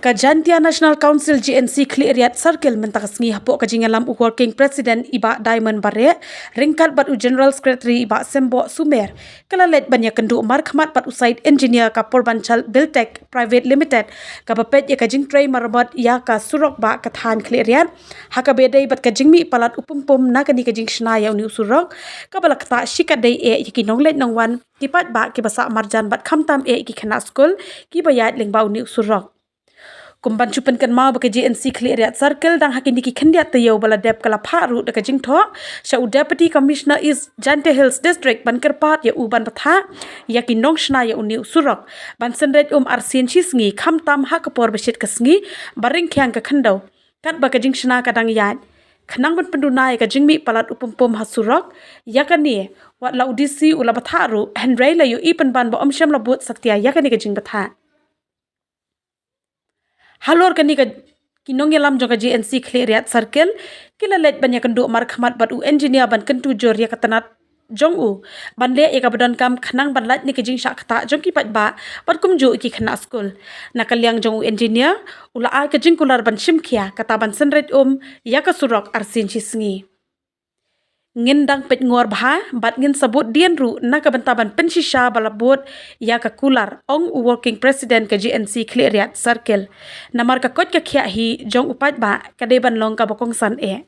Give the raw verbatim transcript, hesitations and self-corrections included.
Ka Jaintia National Council J N C Khliehriat Circle mynta ka sngi hapoh ka jingïalam u Working President i Bah Diamond Bareh ryngkat bad u General Secretary i Bah Symboh Sumer ka la leit ban ïakynduh markhmat bad u Site Engineer ka Purbanchal Buildtech Private Limited kaba peit ïa ka jingtrei maramot ïa ka surok ba ka thaiñ Khliehriat ha kaba ïadei bad ka jingmih palat u pumpum na kane ka jingshna ïa une u surok kaba la ktah shikatdei eh ïa ki nongleit nongwan, ki paidbah kiba sah marjan bad khamtam eh ki khynnah skul kiba ïaid lyngba une u surok. Kum ban shu pynkynmaw ba ka J N C Khliehriat Circle dang ha kine ki khyndiat taïew ba la dep ka la phah ruh da ka jingthoh sha u Deputy Commissioner East Jaintia Hills District ban kyrpad ïa u ban bthah ïa ki nongshna ïa une u surok ban synreit um arsien shi sngi khamtam ha ka por ba shit ka sngi ba ryngkhiang ka khyndew katba ka jingshna ka dang ïaid, khnang ban pynduna ïa ka jingmih palat u pumpum ha surok. Ïa kane, wat la u D C u la bthah ruh, hynrei la ïohi pynban ba ym shym la bud satia ïa kane ka jingbthah. Halor kane ka, ki nongïalam jong ka J N C Khliehriat Circle ki la leit ban ïakynduh markhmat bad u engineer ban kyntu jur ïa ka tnat jong u ban leh ïa kaba donkam khnang ban lait na ka jingshah ktah jong ki paidbah bad kumjuh ki khynnah skul. Na ka liang jong u engineer, u la ai ka jingkular ban shim khia kata ban synreit um ïa ka surok arsien shi sngi. Ngin dang peit ngor bha bad ngin sa bud dien ruh na ka bynta ban pynshisha ba la bud ïa ka kular, ong u Working President ka J N C Khliehriat Circle. Namar ka koit ka khiah hi jong u paidbah ka dei ban long kaba kongsan eh.